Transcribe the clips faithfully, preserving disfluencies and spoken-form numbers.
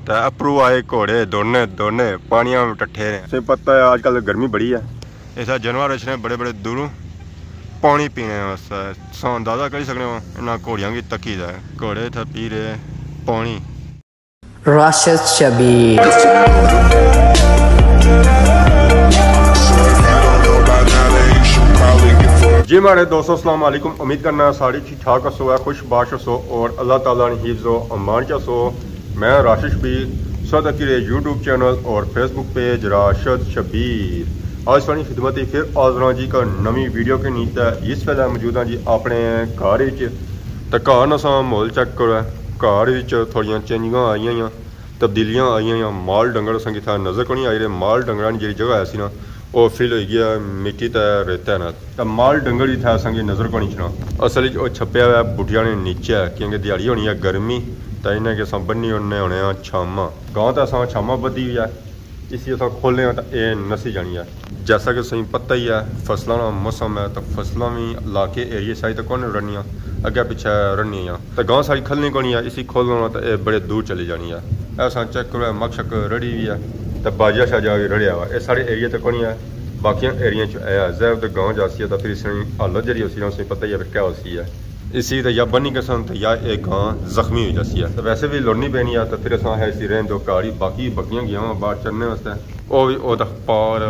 تے اپرو آئے گھوڑے دوڑنے دوڑنے پانیاں وچ ٹٹھے نے۔ تساں پتہ ہے آج کل گرمی بڑی ہے۔ اتھا جانور اچھنے بڑے بڑے دوروں پانی پینے واسطے۔ تساں اندازہ کری سکنے ہو انہاں گھوڑیاں کی تکی دا ہے۔ گھوڑے اتھا پی رہے پانی۔ راشد شبیر۔ جی ماڑے دوستو، السلام علیکم۔ امید کرنا ساری ٹھیک ٹھاک ہسو، ہے خوش باش ہسو اور اللہ تعالیٰ نے حفظ و امان چ ہسو۔ میں راشد شبیر، سعودہ کی رے یوٹیوب چینل اور فیس بک پیج راشد شبیر۔ آج سانی خدمت ہی پھر حاضر ہاں جی کا نوی ویڈیو کے نیت ہے۔ اس ویلے موجود ہاں جی اپنے گھر وچ۔ تے گھر نا سا ماحول چیک کرو، گھر وچ تھوڑیاں چینجنگاں آئیاں یا تبدیلیاں آئیاں یا مال ڈنگر اساں کی تھا نظر کونی آئی رہے۔ مال ڈنگراں نی جیڑی جگہ ایسی نا، او فل ہوئی گیا مٹی تے ریتے نال۔ تے مال ڈنگر وی تھا اساں کی نظر کونی چھنا۔ اصل وچ او چھپیا ہوا بوٹیاں نے نیچے ہے، کیونکہ دیہاڑی ہونی ہے گرمی، تے انہاں کے اساں بنی اوڑنے ہونے آں چھاما۔ گاں تے اساں چھاما بدھی ہوئی ہے، اسی اساں کھولنے آں تے اے نسی جانی ہے۔ جیسا کہ تساں پتہ ہی ہے، فصلاں نا موسم ہے، تے فصلاں وی علاقے ایریے سائڈ تے کون رنیاں، اگے پیچھے رنیاں۔ تے گاں ساڑی کھلنی کونی ہے، اسی کھولنا تے اے بڑے دور چلی جانی ہے۔ اے اساں چیک کرو، اے مک شک رڑی وی ہے، تے باجا شاجا وی رڑیا ہوا۔ اے ساڑے ایریے تے کونی ہے، باقیاں ایریے چ اے ہے۔ ظاہر تے گاں جاسی ہے، تے پھر اس نی حالت جیڑی ہوسی نا، اس نی پتہ ہی ہے پھر کیا ہوسی ہے۔ اسی تے یا بنی گسن تے یا اے گاں زخمی ہوئی جاسی ہے۔ تے ویسے وی لڑنی پینی ہے، تے پھر اساں ہے اسی رہن دو گھر ہی، باقی بکریاں گیاں واں باہر چرنے واسطے۔ او وی او تک پار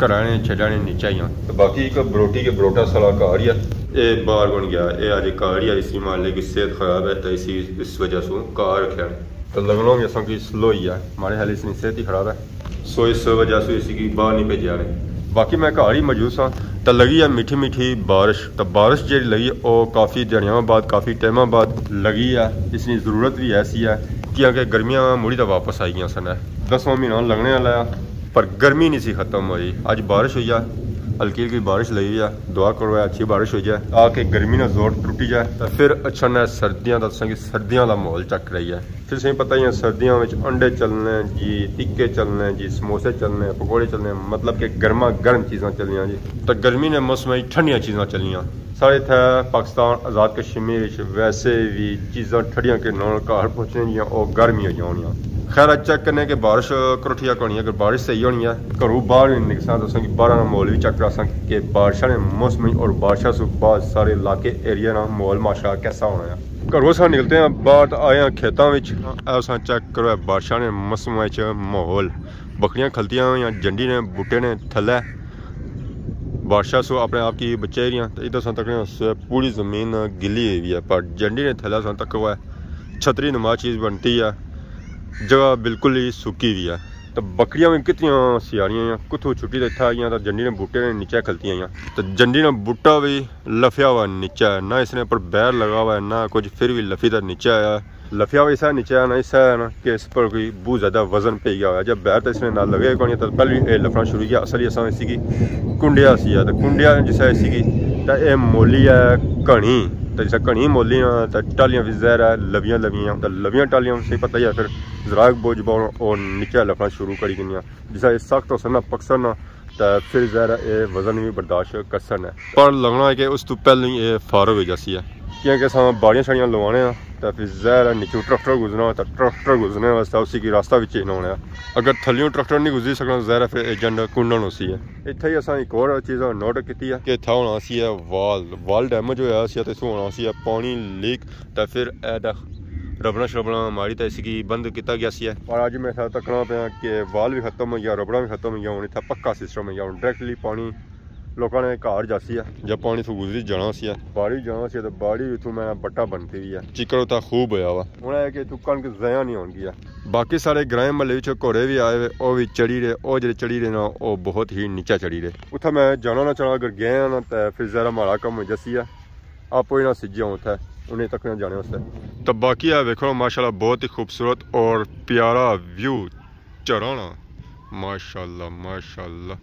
گھراں نے چھیڈاں نے نیچے ہی آں۔ تے باقی ایک بروٹی کے بروٹا ساڑا گھر ہی ہے۔ اے باہر کون گیا، اے اج گھر ہی ہے، اسی مالے کی صحت خراب ہے، تے اسی اس وجہ سوں گھر رکھیا نے۔ تے لگنا وی اساں کی سلو ہی ہے، ماڑے خیال اس نی صحت ہی خراب ہے۔ سو اس وجہ سے اسی کی باہر نہیں بھیجیا نے۔ باقی میں گھر ہی موجود ساں، تے لگی ہے میٹھی میٹھی بارش۔ تے بارش جیڑی لگی او کافی دیہاڑیاں بعد، کافی ٹائماں بعد لگی ہے۔ اس نی ضرورت بھی ایسی ہے، کیونکہ گرمیاں مڑی تے واپس آئی گیاں سن۔ دسواں مہینہ لگنے والا ہے، پر گرمی نہیں سی ختم ہوئی۔ اج بارش ہوئی ہے، ہلکی ہلکی بارش لگی ہے۔ دعا کرو اچھی بارش ہوئی جائے، تاکہ گرمی نا زور ٹوٹی جائے۔ تے پھر اچھا نہ سردیاں دا، تساں کی سردیاں دا ماحول چیک کرائی ہے۔ پھر تساں پتہ ہی ہے، سردیاں وچ انڈے چلنے جی، ٹکے چلنے جی، سموسے چلنے، پکوڑے چلنے، مطلب کہ گرما گرم چیزاں چلنیاں جی۔ تے گرمی نے موسم وچ ٹھنڈیاں چیزاں چلنیاں۔ ساڑے اتھے پاکستان آزاد کشمیر وچ ویسے وی چیزاں ٹھنڈیاں کے نال گھر پہنچنے جیاں او گرم ہی ہوئی ہونیاں۔ خیر، اج چیک کرنے کہ بارش کروٹھیا کونی ہے۔ اگر بارش صحیح ہونی ہے، گھروں باہر نہیں نکلساں، تساں کی باہر نا ماحول وی چیک کراساں کہ بارشاں نے موسم وچ اور بارشاں سوں بعد سارے علاقے ایریا نا ماحول معاشرہ کیسا ہونا ہے۔ گھروں اساں نکلتے ہیں باہر تے آئے ہیں کھیتاں وچ۔ اے اساں چیک کرو، اے بارشاں نے موسم وچ ماحول، بکریاں کھلتیاں ہوئیاں جنڈی نے بوٹے نے تھلے، بارشاں سو اپنے آپ کی بچائی رہیاں۔ تے ادھر اساں تکنے اس پوری زمین گلی ہوئی ہے، پر جنڈی نے تھلے اساں تک ہوا ہے چھتری نما چیز بنتی ہے، جگہ بالکل ہی سکی ہوئی ہے۔ تے بکریاں بھی کتنیاں سیاریاں ہیں، کتھوں چھٹی تے اتھا آئیاں تے جنڈی نے بوٹے نے نیچے کھلتی آئیاں۔ تے جنڈی نے بوٹا بھی لفیا ہوا نیچے ہے، نہ اس نے پر بیر لگا ہوا ہے، نہ کچھ، پھر بھی لفی تے نیچے آیا ہے۔ لفیا ہوا اسے نیچے ہے نا، اسے ہے نا کہ اس پر کوئی بہت زیادہ وزن پی گیا ہوا ہے۔ جب بیر تے اس نے نال لگے کونی تے پہلے اے لفنا شروع کیا۔ اصل اساں اسی کی کنڈیا سی ہے، تے کنڈیا جسے اسی کی تے اے مولی ہے گھنی، تے جسے گھنی مولی نا تے ٹالیاں بھی ظاہر ہے لویاں لویاں، تے لویاں ٹالیاں سے پتہ ہی ہے پھر ذرا بوجھ باؤ اور نیچے لفنا شروع کری گنیاں۔ جسے اے سخت ہو سن نا، پکسن نا، تے پھر ظاہر ہے اے وزن بھی برداشت کرسن ہے۔ پر لگنا ہے کہ اس تو پہلے ہی اے فارغ ہو جاسی ہے، کیونکہ اساں باڑیاں شاڑیاں لوانے ہیں، تے پھر ظاہر ہے نیچوں ٹریکٹر گزرنا، تے ٹریکٹر گزرنے واسطے اسی کی راستہ بھی چینج ہونا ہے۔ اگر تھلیوں ٹریکٹر نہیں گزری سکنا، ظاہر ہے پھر اے جنڈ کنڈن ہوسی ہے۔ اتھے ہی اساں ایک اور چیز نوٹ کیتی ہے کہ اتھا ہونا سی ہے وال، وال ڈیمیج ہویا سی ہے، تے اتھوں ہونا سی ہے پانی لیک، تے پھر اے دا ربڑاں شبڑاں ماری تے اسی کی بند کیتا گیا سی ہے۔ پر اج میں اتھا تکنا پیا کہ وال بھی ختم ہوئی گیا، ربڑاں بھی ختم ہوئی گیا، ہن اتھا پکا سسٹم ہوئی گیا، ہن ڈائریکٹلی پانی لوکاں نے گھر جاسی ہے۔ جب پانی اتھوں گزری جانا سی ہے، باڑی جانا سی ہے، تے باڑی اتھوں میں بٹا بنتی ہوئی ہے۔ چکر اتھا خوب ہویا وا۔ ہن اے کہ اتھوں کنک ضائع نہیں ہونگی ہے۔ باقی سارے گرائیں محلے وچ گھوڑے بھی آئے ہوئے، او بھی چڑھی رہے، او جڑے چڑھی رہے نا، او بہت ہی نیچا چڑھی رہے۔ اتھا میں جانا نہ چاہنا، اگر گئے نا تے پھر ذرا ماڑا کم ہو جاسی ہے۔ آپ ہی نہ سجے ہوں اتھے، انہیں تک نہ جانے واسطے۔ تو باقی ہے ویکھو ماشاءاللہ بہت ہی خوبصورت اور پیارا ویو چڑھانا۔ ماشاءاللہ، ماشاءاللہ،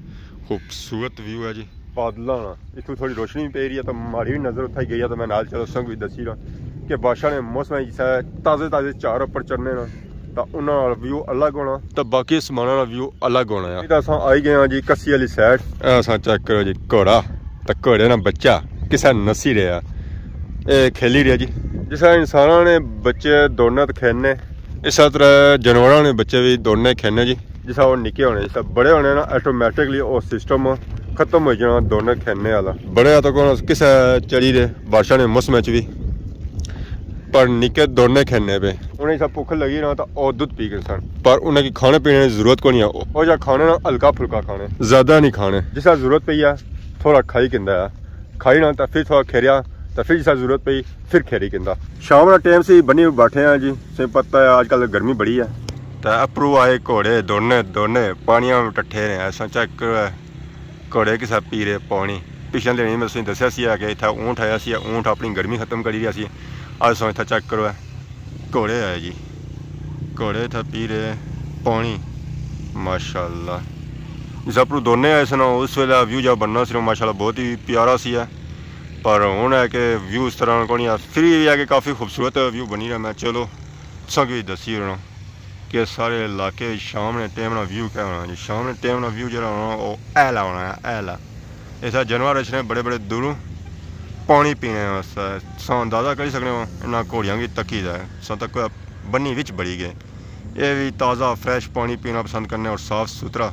خوبصورت ویو ہے جی۔ بادلاں نا، اتھوں تھوڑی روشنی پی رہی ہے، تو ماڑی بھی نظر اتھے گئی ہے، تو میں نال چلو سنگ بھی دسی رہا کہ بارشاں نے موسم ہے، جسے تازے تازے چار اوپر چڑھنے نا، تو انہاں نا ویو الگ ہونا، تو باقی اسمانہ نا ویو الگ ہونا ہے۔ تے اساں آئی گئے ہاں جی کسی والی سائیڈ۔ اے اساں چیک کرو جی، گھوڑا تے گھوڑے نا بچہ کسے نسی رہیا، اے کھیلی رہیا جی۔ جسے انساناں نے بچے دوڑنے تے کھیلنے، اس طرح جانوراں نے بچے بھی دوڑنے کھیلنے جی۔ جسا وہ نکے ہونے، جسا بڑے ہونے نا، آٹومیٹکلی وہ سسٹم ختم ہوئی جانا دوڑنے کھیلنے والا۔ بڑے تک ہن کسے چڑی دے بارشاں نے موسم وچ بھی، پر نکے دوڑنے کھیلنے پہ۔ انہیں جسا بھوک لگی نا تو وہ دودھ پی کے سن، پر انہیں کی کھانے پینے کی ضرورت کو نہیں ہے۔ وہ جا کھانے نا ہلکا پھلکا کھانے، زیادہ نہیں کھانے۔ جسا ضرورت پئی ہے تھوڑا کھائی کندا ہے، کھائی نا تو پھر تھوڑا کھیریا، تو پھر جسا ضرورت پئی پھر کھیری کندا۔ شام نا ٹائم سی بنی بیٹھے ہیں جی، تساں پتہ ہے آج کل گرمی بڑی ہے۔ تے اپرو آئے گھوڑے دوڑنے دوڑنے پانیاں ٹٹھے رہے ہیں، اساں چیک کرو اے گھوڑے کسا پی رہے پانی۔ پچھلے دن میں تساں دسیا سی کہ اتھا اونٹ آیا سی، اونٹ اپنی گرمی ختم کری رہیا سی۔ اج تساں اتھا چیک کرو اے گھوڑے آئے جی، گھوڑے اتھا پی رہے پانی۔ ماشاءاللہ، جس اپرو دوڑنے آئے سن اس ویلے ویو جا بننا سی ماشاءاللہ بہت ہی پیارا سی ہے، پر ہن ہے کہ ویو اس طرح کونی ہے۔ پھر یہ ہے کہ کافی خوبصورت ویو بنی رہا۔ میں چلو تساں کی بھی دسی رہنا کہ سارے علاقے شام نے ٹائم نا ویو کیا ہونا جی۔ شام نے ٹائم نا ویو جڑا ہونا وہ ایلا ہونا ہے، ایلا۔ اتھا جانور اچھنے بڑے بڑے دوروں پانی پینے واسطے۔ تساں اندازہ کری سکنے ہو انہاں گھوڑیاں کی تکی دا ہے۔ تساں تک بنی وچ بڑی گئے۔ یہ بھی تازہ فریش پانی پینا پسند کرنے اور صاف ستھرا۔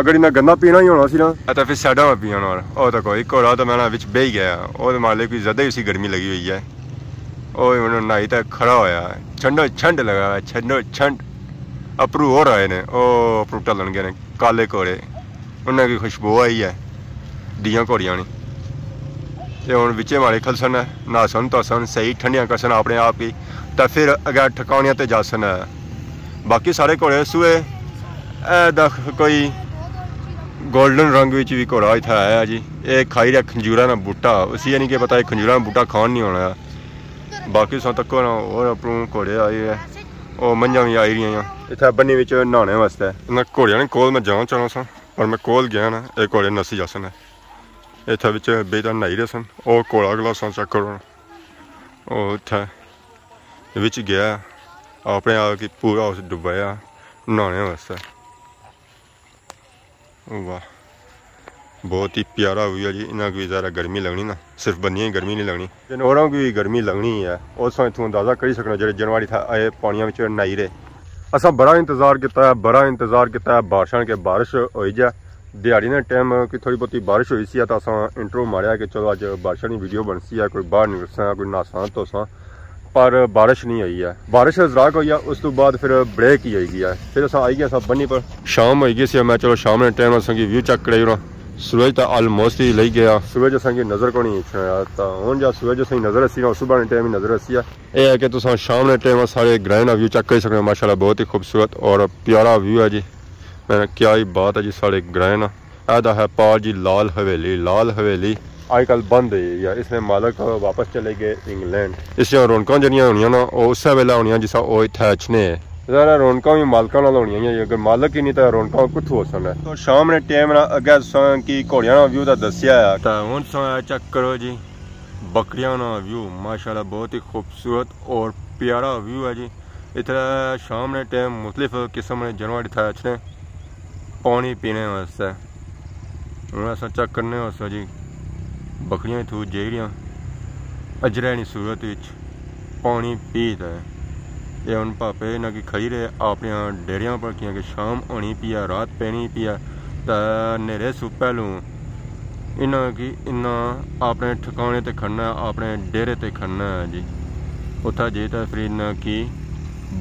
اگر انہاں گندا پینا ہی ہونا سی نا، اے تے پھر سائیڈاں میں پینا ہونا۔ او تے کوئی گھوڑا تے میں نا وچ بہی گیا، او تے مالک کوئی زیادہ ہی اسی گرمی لگی ہوئی ہے۔ او ہن نہائی تے کھڑا ہویا ہے، چھنڈو چھنڈ لگا ہوا ہے، چھنڈو چھنڈ۔ اپرو ہور آئے نے، او اپرو ٹلن گئے نے کالے گھوڑے۔ انہاں کی خوشبو آئی ہے دیاں گھوڑیاں نی۔ تے ہن وچے مارے کھلسن، نہاسن دھوسن، صحیح ٹھنڈیاں کرسن اپنے آپ کی، تے پھر اگے ٹھکانیاں تے جاسن۔ باقی سارے گھوڑے سوئے۔ اے دا کوئی گولڈن رنگ وچ بھی گھوڑا اتھا آیا جی۔ اے کھائی رہیا کھنجوراں نا بوٹا، اسی اے نہیں کہ پتہ اے کھنجوراں نا بوٹا کھان نہیں ہونا۔ باقی تساں تکو نا ہور اپروں گھوڑے آئے ہے، او منجھاں بھی آئی رہیاں۔ اتھا بنی وچ نہانے واسطے انہاں گھوڑیاں نے کول میں جانا چاہنا سا، پر میں کول گیا نا، اے گھوڑے نسی جاسن۔ اتھا وچ بیٹھا نہائی رہے سن، او گھوڑا اگلا سا چیک کرو نا۔ او اتھا وچ گیا، اپنے آپ کی پورا اس ڈبایا نہانے واسطے۔ واہ، بہت ہی پیارا ویو ہے جی۔ انہاں کی ذرا گرمی لگنی نا، صرف بندیاں کی گرمی نہیں لگنی، جانوراں کی بھی گرمی لگنی ہے۔ او تساں اتھوں اندازہ کری سکنے ہو، جڑے جانور اتھا آئے پانیاں وچ نہائی رہے۔ اساں بڑا انتظار کیتا ہے، بڑا انتظار کیتا ہے بارشاں کے، بارش ہوئی جائے۔ دیہاڑی نے ٹائم کی تھوڑی بہت بارش ہوئی سی، تو اساں انٹرو ماریا کہ چلو اج بارشاں نی ویڈیو بنسی ہے، کوئی باہر نکلساں، کوئی نہاساں دھوساں، پر بارش نہیں ہوئی ہے۔ بارش ازراک ہوئی ہے، اس تو بعد پھر بریک ہی ہوئی گیا ہے۔ پھر اساں آئی گیا سا بنی پر۔ شام ہوئی گئی سی، میں چلو شام نے ٹائم اساں کی ویو چیک کرائی رہا۔ سورج تا آلموسٹ ہی لئی گیا، سورج اساں کی نظر کو نہیں اچھنا یار۔ تا ہن جا سورج اساں کی نظر اسی نا، صبح نے ٹائم ہی نظر اسی ہے۔ اے ہے کہ تساں شام نے ٹائم سارے گرائیں نا ویو چیک کری سکنے ہو، ماشاءاللہ بہت ہی خوبصورت اور پیارا ویو ہے جی۔ میں کیا ہی بات ہے جی، سارے گرائیں نا۔ اے دا ہے پار جی لال حویلی، لال حویلی۔ آج کل بند ہے یا اس نے مالک واپس چلے گئے انگلینڈ۔ اس دیاں رونقاں جڑیاں ہونیاں نا، او اسے ویلے ہونیاں جسا او اتھے اچھنے ہے۔ ذرا رونقاں بھی مالکاں نال ہونیاں، اگر مالک ہی نہیں تو رونقاں کتھوں ہوسن ہے۔ تو شام نے ٹائم نا اگے تساں کی گھوڑیاں نا ویو تے دسیا ہے۔ تے ہن تساں اے چیک کرو جی، بکریاں نا ویو ماشاءاللہ بہت ہی خوبصورت اور پیارا ویو ہے جی۔ اتھے شام نے ٹائم مختلف قسم نے جانور اتھے اچھنے پانی پینے واسطے۔ ہن اساں چیک کرنے واسطے جی، بکریاں اتھوں جائی رہیاں اجرے نی صورت وچ پانی پی تے۔ اے ہن پاپے انہاں کی کھائی رہے اپنیاں ڈیریاں پر، کیاں کہ شام ہونی پی ہے، رات پینی پی ہے، تے نیرے سوں پہلوں انہاں کی انہاں اپنے ٹھکانے تے کھڑنا ہے، اپنے ڈیرے تے کھڑنا ہے جی۔ اتھا جے تے پھر انہاں کی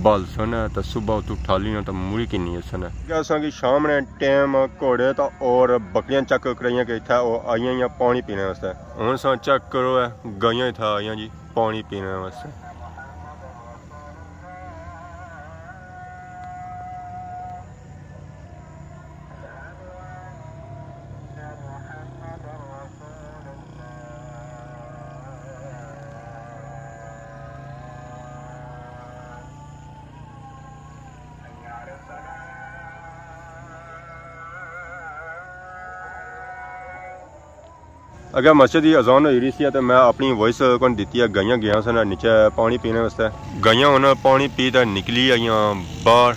بھالسن ہے تے صبح اتھوں ٹھالی نہ تے مڑی کنی اسن ہے۔ کہ اساں کی شام نے ٹائم گھوڑے تے اور بکریاں چیک کرائیاں کہ اتھا او آئیاں یا پانی پینے واسطے۔ ہن اساں چیک کرو ہے، گائیاں اتھا آئیاں جی پانی پینے واسطے۔ اگے مسجد دی اذان ہوئی رہی سی تے میں اپنی وائس کون دتی ہے، گائیاں گیاں سن نیچے پانی پینے واسطے۔ گائیاں ہن پانی پی تے نکلی آئیاں باہر۔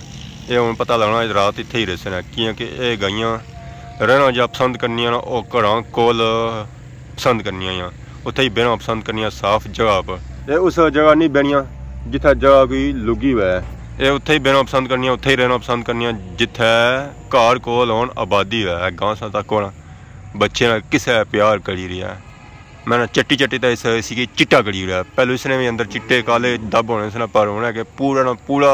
اے ہن پتہ لگنا اج رات اتھے ہی رہسن، کیاں کہ اے گائیاں رہنا جا پسند کرنیاں نا، او گھراں کول پسند کرنیاں یا اتھے ہی بہنا پسند کرنیاں صاف جگہ پر۔ اے اس جگہ نہیں بہنیاں جتھے جگہ کوئی لگی ہوئے۔ اے اتھے ہی بہنا پسند کرنیاں، اتھے ہی رہنا پسند کرنیاں، جتھے گھر کول ہون، آبادی ہوئے، گاں سا تک ہونا، بچے نال کسے پیار کری رہیا ہے۔ میں نا چٹی چٹی تے اس، اسی کی چٹا کری رہیا۔ پہلے اس نے بھی اندر چٹے کالے دب ہونے سن، پر ہونا کہ پورا نا پورا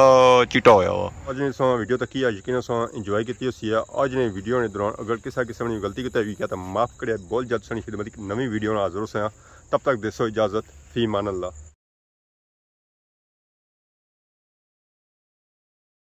چٹا ہویا ہوا۔ اج نے ساں ویڈیو تکی ہے، یقیناً ساں انجوائے کیتی ہوسی ہے۔ اج نے ویڈیو نے دوران اگر کسا قسم نی غلطی کیتے ہوئی کیا تو معاف کریا، بہت جلد سنی خدمت ایک نویں ویڈیو نال حاضر ہوساں۔ تب تک دیسو اجازت، فی امان اللہ۔